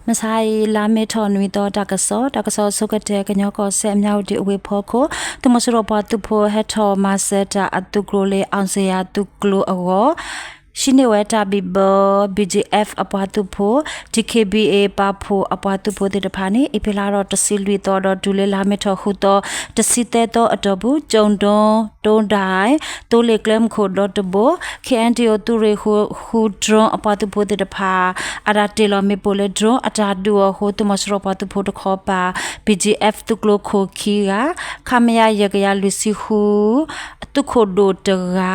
မုၢ်ဆါအံၤ လါမ့ၤထီၣ်နွံသီ တၢ်ကစီၣ်, တၢ်ကစီၣ်အဆိကတၢၢ် ကညီကီၢ်စဲၣ် မြဝတီ အဝ့ၢ်ဖီခိၣ် သုးမီၤစိရိၤပှၤသုးဖိ ဟဲထီၣ်မၤစၢၤတၢ်အသုးကျိၤလၢ အောင်ဇေယျ သုးကျိၤအဂီၢ် ဟံးန့ၢ်ဝဲတၢ်ဘံၣ်ဘၢ BGF အပှၤသုးဖိ, DKBA ပာ်ဖှိၣ်အပှၤသုးဖိသ့ၣ်တဖၣ်န့ၣ် အ့ဖြ့လါဒီးတဆံလွံၢ်သီဒီးတုၤလၢလါမ့ၤထီၣ်ဃုသီ တဆံသၢသီအတီၢ်ပူၤ ကၠိၣ်ဒိၣ် တိဒၣ် သိလ့ၣ်ကျဲမုၢ်ခိၣ်ဒီတဘိ KNDO သုးရ့ၣ်ဃု drone အပှၤသုးဖိသ့ၣ်တဖၣ် အတၢ်တ့ၢ်လီၤမ့ၣ်ပိၢ်လၢ drone အတၢ်ဒုးအီၤအဃိ သုးမီၤစိရိၤပှၤသုးဖိတခီပၤ BGF သုးကျိၤခိၣ်ခံဂၤ, ခမရ ယဲၢ်ကယၤလွံၢ်ဆံဃု သုးခိၣ်ဒိၣ်တဂၤ,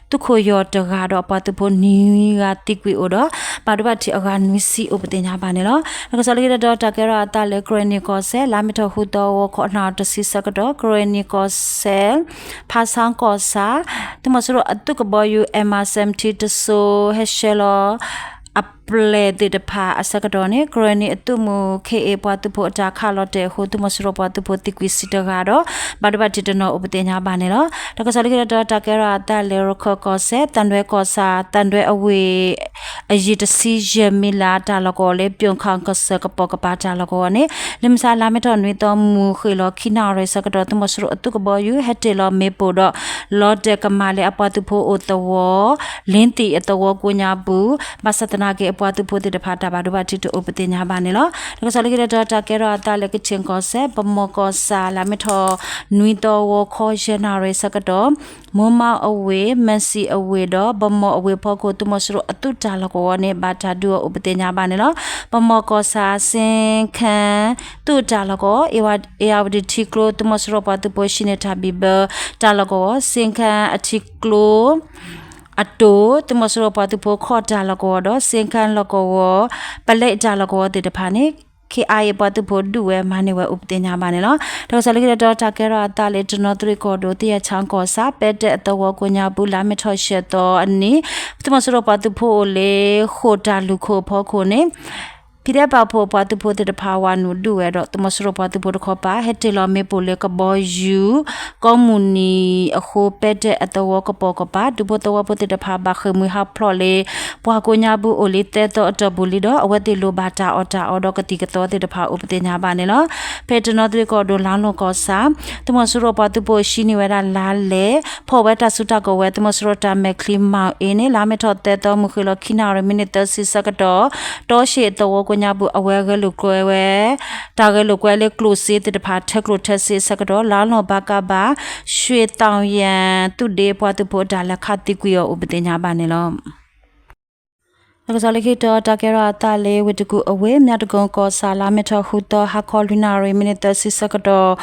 သုးခိၣ်ယီၤတဂၤဒီးအပှၤသုးဖိနွံဂၤသံကွံာ်အိၣ်ဒီး ဘၣ်ဒိဘၣ်ထံးအဂၤနွံဆံအိၣ်ပသ့ၣ်ညါဘၣ်န့ၣ်လီၤ. တၢ်ကစီၣ်လၢခံတတီၤ တၢ်ကဲထီၣ်အသးလၢ ကရ့ၣ်နံၣ်ကီၢ်စဲၣ် လါမ့ၤထီၣ်ဃုသီ ဂီၤခီနၣ်ရံၣ်တဆံဆၢကတီၢ် ကရ့ၣ်နံၣ်ကီၢ်စဲၣ် ဖါဆါကီၢ်ဆၣ် သုးမီၤစိရိၤအသုးကဘီယူၤ MI seventeen တစိၤ ဟဲဆှၢလီၤ အပျဲၢ်သ့ၣ်တဖၣ်အဆၢကတီၢ်န့ၣ် ကရ့ၣ်နံၣ်အသုးမုၢ် ခ့ၣ်အ့ၣ် ပှၤသုးဖိအတၢ်ခးလီၤတဲာ်အဃိ သုးမီၤစိရိၤပှၤသုးဖိသံကွံာ်ဆံတဂၤဒီး ဘၣ်ဒိဘၣ်ထံးတနီၤအိၣ်ပသ့ၣ်ညါဘၣ်န့ၣ်လီၤ. တၢ်ကစီၣ်လၢခံတတီၤ တၢ်ကဲထီၣ်အသးလၢ ရခၢၣ်ကီၢ်စဲၣ် သၣ်ဒွဲကီၢ်ဆၣ် သၣ်ဒွဲအဝ့ၢ် အယံၤတဆံယဲၢ်မံလး တၢ်လီၢ်ကဝီၤလၢ ပၠိၣ်ခၣ်ကစၢၢ်ကပိာ်ကပၤတၢ်လီၢ်ကဝီၤန့ၣ် လၢမုၢ်ဆါလါမ့ၤထီၣ်နွံသီ မုၢ်ဃ့ၢ်လီၤခံနၣ်ရံၣ်ဆၢကတီၢ် သုးမီၤစိရိၤအသုးကဘီယူၤ ဟဲတ့ၢ်လီၤမ့ၣ်ပိၢ်ဒီး လီၤတဲာ်ကမၣ်လၢအပှၤသုးဖိအိၣ်သဝီ လ့သံၣ်အသဝီကိးညါပူၤ ဘၣ်ဆၣ်သနာ်က့ အပှၤသုးဖိသ့ၣ်တဖၣ် တၢ်ဘၣ်ဒိဘၣ်ထံးတအိၣ်ပသ့ၣ်ညါဘၣ်န့ၣ်လီၤ. တၢ်ကစီၣ်လၢခံတတီၤ တၢ်ကဲထီၣ်အသးလၢ ကခၠ့ၣ်ကီၢ်စဲၣ် ပမီၢ်ကီၢ်ဆၣ် လါမ့ၤထီၣ်နွံသီ ဂီၤခီယဲၢ်နၣ်ရံၣ်ဆၢကတီၢ် မိၢ်မါအဝ့ၢ် မၢၣ်စံၣ်အဝ့ၢ်ဒီး ပမီၢ်အဝ့ၢ်ဖီခိၣ် သုးမီၤစိရိၤအသုးတၢ်လီၢ်ကဝီၤန့ၣ် ဘၣ်တၢ်ဒုးအီၤအိၣ်ပသ့ၣ်ညါဘၣ်န့ၣ်လီၤ. ပမီၢ်ကီၢ်ဆၣ် စ့ခၢၣ် သုးတၢ်လီၢ်ကဝီၤ အ့ၣ်ယၣ်ဝတံၣ်ထံကျိ သုးမီၤစိရိၤပှၤသုးဖိဟံးန့ၢ်တၢ်ဘံၣ်ဘၢတၢ်လီၢ်ကဝီၤ စ့ခၢၣ်အထံကျိ အတိၢ် သုးမီၤစိရိၤပှၤသုးဖိခီၣ်တၢ်လီၢ်ကဝီၤဒီး စ့ခၢၣ်လီၢ်ကဝီၤ ပလဲတၢ်လီၢ်ကဝီၤသ့ၣ်တဖၣ်န့ၣ် ခ့ၣ်အ့ၣ် ပှၤသုးဖိဒုးဝဲမၤန့ၢ်ဝဲအိၣ်ပသ့ၣ်ညါဘၣ်န့ၣ်လီၤ. တၢ်ကစီၣ်လၢခံတတီၤ တၢ်ကဲထီၣ်အသးလၢ တနီသရံၣ်ကီၢ်ဒိၣ် သ့ၣ်ယဲၢ်ဆၣ်ကီၢ်ဆၣ် ပဲတၢၣ်အသဝီကိးညါပူၤ လါမ့ၤထီၣ်ယဲၢ်သီအနံၤ သုးမီၤစိရိၤပှၤသုးဖိအိၣ်လၢ ဃိာ်တၢ်လူၢ်ခိၣ်အဖီခိၣ်န့ၣ် ဖံးဒဲးပာ်ဖှိၣ်ပှၤသုးဖိသ့ၣ်တဖၣ် ဝၤနုာ်ဒုးဝဲဒီး သုးမီၤစိရိၤပှၤသုးဖိတခီပၤ ဟဲတ့ၢ်လီၤမ့ၣ်ပိၢ်လၢကဘီယူၤ ကိးမုၢ်နံၤအဃိ ပဲတၢၣ်အသဝီကပိာ်ကပၤ ဒူဖိသဝီဖိသ့ၣ်တဖၣ် ဘၣ်ဃ့ၢ်မှံဟးဖျိးလၢ ပှၤကိးညါပူၤအိၣ်လံသၢသီအတီၢ်ပူၤလံဒီး အဝဲသ့ၣ်လိၣ်ဘၣ်တၢ်အီၣ်တၢ်အီဒီးကသံၣ်ကသီသ့ၣ်တဖၣ်အိၣ်ပသ့ၣ်ညါဘၣ်န့ၣ်လီၤ. ဖဲတနီသရံၣ်ကီၢ်ဒိၣ် လါလိၢ်ကီၢ်ဆၣ် သုးမီၤစိရိၤပှၤသုးဖိဟံးန့ၢ်ဝဲဒၣ်လါလဲၣ် ဖီၣ်ဝဲတၢ်စုတၢ်ကဝဲၤ သုးမီၤစိရိၤတၢ်မဲာ်ချံမၣ်အ့န့ၣ် လါမ့ၤထီၣ်သၢသီ မုၢ်ဃ့ၢ်လီၤခံနၣ်ရံၣ် မံးနံးသၢဆံဆၢကတီၢ် တီရှ့ၣ်အသဝီကိးညါပူၤ အဝဲဂဲၤလိာ်ကွဲဝဲ တၢ်ဂဲၤလိာ်ကွဲလၢကျိၣ်စ့သ့ၣ်တဖၣ် ထၢကျိၣ်ထၢစ့အဆၢကတီၢ် လါလိၢ်ဘၣ်ကးဘၣ် ရွှ့ၣ်သီၣ်ယၣ် သုးဒ့ပှၤသုးဖိအတၢ်လဲၤခးသံကွံာ်အီၤအိၣ်ပသ့ၣ်ညါဘၣ်န့ၣ်လီၤ. တၢ်ကစီၣ်လၢခံတတီၤ တၢ်ကဲထီၣ်အသးလၢ ဝ့ၢ်တကူၣ်အဝ့ၢ် မၠၣ်တကိၣ်ကီၢ်ဆၣ် လါမ့ၤထီၣ်ဃုသီ ဟါခီလွံၢ်နၣ်ရံၣ် မံးနံးသၢဆံဆၢကတီၢ်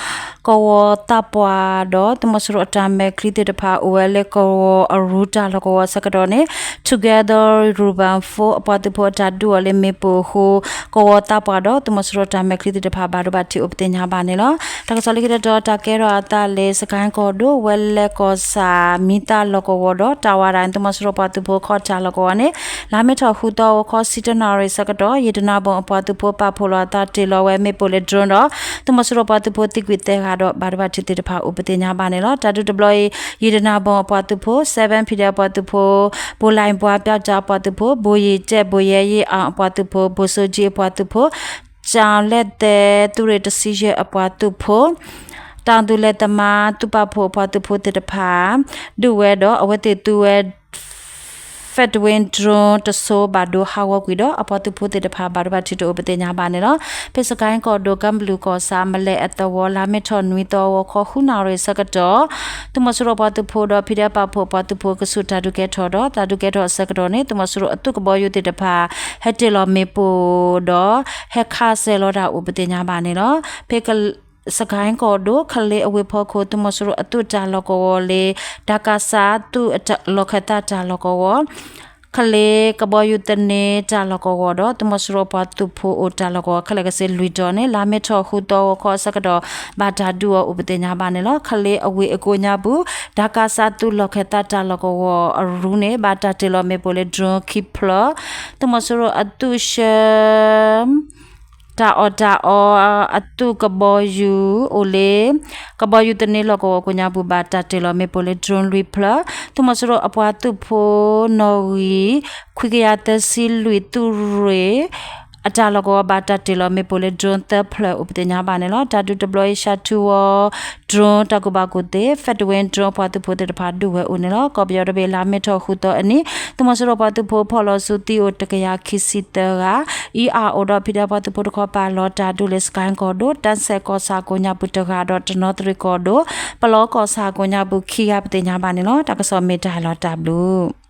ကဝီၤသးပှၢ်ဒီး သုးမီၤစိရိၤအတၢ်မဲာ်ချံသ့ၣ်တဖၣ် အိၣ်ဝဲလၢကဝီၤအရူတၢ်လီၢ်ကဝီၤဆၢကတီၢ်န့ၣ် Together Urban Force အပှၤသုးဖိအတၢ်ဒုးအီၤလၢမ့ၣ်ပိၢ်အဃိ ကဝီၤသးပှၢ်ဒီး သုးမီၤစိရိၤတၢ်မဲာ်ချံသ့ၣ်တဖၣ် ဘၣ်ဒိဘၣ်ထံးအိၣ်ပသ့ၣ်ညါဘၣ်န့ၣ်လီၤ. တၢ်ကစီၣ်လၢခံတတီၤ တၢ်ကဲထီၣ်အသးလၢ စကဲၣ်ကီၢ်ဒိၣ် ဝဲလဲၣ်ကီၢ်ဆၣ် မံသးလီၢ်ကဝီၤဒီး တၢ်ဝါရၤ သုးမီၤစိရိၤပှၤသုးဖိခီၣ်တၢ်လီၢ်ကဝီၤန့ၣ် လါမ့ၤထီၣ်ဃုသီ ဂီၤခီဆံတၢနၣ်ရံၣ်ဆၢကတီၢ် ယံာ်တနၢ်ဘိၣ်အပှၤသုးဖိပာ်ဖှိၣ်လီၤအသးတ့ၢ်လီၤဝဲမ့ၣ်ပိၢ်လၢ drone ဒီး သုးမီၤစိရိၤပှၤသုးဖိသံကွံာ်သၢဂၤဒီး ဘၣ်ဒိဘၣ်ထံးသ့ၣ်တဖၣ်အိၣ်ပသ့ၣ်ညါဘၣ်န့ၣ်လီၤ. တၢ်ဒုးတဘျီအံၤ ယံာ်တနၢ်ဘိၣ်အပှၤသုးဖိ seven PDF အပှၤသုးဖိ ဘိၣ်လဲၣ်ပှၤပျၢ်တၢ်အပှၤသုးဖိ ဘိၣ်ယံာ်တဲၣ် ဘိၣ်ယဲယ့ၣ်အါအပှၤသုးဖိ ဘိၣ်စိကၠံအပှၤသုးဖိ ကၠၣ်လဲၣ်သဲ သုးရ့ၣ်တဆံယဲၢ်အပှၤသုးဖိ တၢ်သူလ့ၤသမါ သုးပာ်ဖှိၣ်အပှၤသုးဖိသ့ၣ်တဖၣ် ဒုးဝဲဒီး အဝဲသ့ၣ်သူဝဲ Fedwin drone တစိၤဘၣ်ဒိဟးဂီၤကွံာ်ဒီး အပှၤသုးဖိသ့ၣ်တဖၣ် ဘၣ်ဒိဘၣ်ထံးတအိၣ်ပသ့ၣ်ညါဘၣ်န့ၣ်လီၤ. ဖဲစကဲၣ်ကီၢ်ဒိၣ် ကၢ်ဘလူးကီၢ်ဆၣ် မလဲၣ်အသဝီ လါမ့ၤထီၣ်နွံသီ ဂီၤခီဃုနၣ်ရံၣ်ဆၢကတီၢ် သုးမီၤစိရိၤပှၤသုးဖိဒီး ဖံးဒဲးပာ်ဖှိၣ်ပှၤသုးဖိ ကဆူးတၢ်ဒုးကဲထီၣ်ဒီး တၢ်ဒုးကဲထီၣ်အဆၢကတီၢ်န့ၣ် သုးမီၤစိရိၤအသုးကဘီယူၤသ့ၣ်တဖၣ် ဟဲတ့ၢ်လီၤမ့ၣ်ပိၢ်ဒီး ဟဲခးစဲၤလီၤတၢ်အိၣ်ပသ့ၣ်ညါဘၣ်န့ၣ်လီၤ. ဖဲ စကဲၣ်ကီၢ်ဒိၣ် ကလ့အဝ့ၢ်ဖီခိၣ် သုးမီၤစိရိၤအသုးတၢ်လီၢ်ကဝီၤလၢ ဒါကးစးသုးလီၢ်ခၢၣ်သးတၢ်လီၢ်ကဝီၤ ကလ့ကဘီယူၤသန့တၢ်လီၢ်ကဝီၤဒီး သုးမီၤစိရိၤပှၤသုးဖိအိၣ်တၢ်လီၢ်ကဝီၤ ခဲလၢာ်ကဆ့လွံၢ်တီၤန့ၣ် လါမ့ၤထီၣ်ဃုသီ ဂီၤခီအဆၢကတီၢ် ဘၣ်တၢ်ဒုးအီၤအိၣ်ပသ့ၣ်ညါဘၣ်န့ၣ်လီၤ. ကလ့အဝ့ၢ်အကိးညါပူၤ ဒါကးစးသုးလီၢ်ခၢၣ်သးတၢ်လီၢ်ကဝီၤအရူန့ၣ် ဘၣ်တၢ်တ့ၢ်လီၤမ့ၣ်ပိၢ်လၢ drone ခံဖျၢၣ် သုးမီၤစိရိၤအသုးဆှၢ တၢ်အီၣ်တၢ်အီအသုးကဘီယူၤအိၣ်လၢ ကဘီယူၤသန့လီၢ်ကဝီၤကိးညါပူၤ ဘၣ်တၢ်တ့ၢ်လီၤမ့ၣ်ပိၢ်လၢ drone လွံၢ်ဖျၢၣ် သုးမီၤစိရိၤအပှၤသုးဖိနီၣ်ဂံၢ် ခွံကယၤသၢဆံလွံၢ် သုးရ့ၣ် အတၢ်လီၢ်ကဝီၤဘၣ်တၢ်တ့ၢ်လီၤမ့ၣ်ပိၢ်လၢ drone သၢဖျၢၣ်အိၣ်ပသ့ၣ်ညါဘၣ်န့ၣ်လီၤ. တၢ်ဒုးတဘျီအံၤ ရှၤထူဝီ drone တၢ်ကူၣ်ဘၣ်ကူၣ်သ့ Fedwin drone ပှၤသုးဖိသ့ၣ်တဖၣ်ဒုးဝဲအိၣ်န့ၣ်လီၤ. ကီၢ်ပယီၤတဘ့ၣ်လါမ့ၤထီၣ်ဃုသီအနံၤ သုးမီၤစိရိၤပှၤသုးဖိဖီၣ်လီၤဆူသံအိၣ်တကယၤခံဆံသၢဂၤ, အံၤအါအိၣ်ဒီး ဖံးဒဲး ပှၤသုးဖိတခီပၤလီၤတၢ်ဒုးလၢ စကဲၣ်ကီၢ်ဒိၣ်, တၢ်စဲးကီၢ်ဆၣ်ကိးညါပူၤတဂၤဒီး တနီသရံၣ်ကီၢ်ဒိၣ်, ပလီကီၢ်ဆၣ်ကိးညါပူၤခံဂၤပသ့ၣ်ညါဘၣ်န့ၣ်လီၤ. တၢ်ကစီၣ်မ့ၢ်တၢ်လီၤတၢ်ဘျုး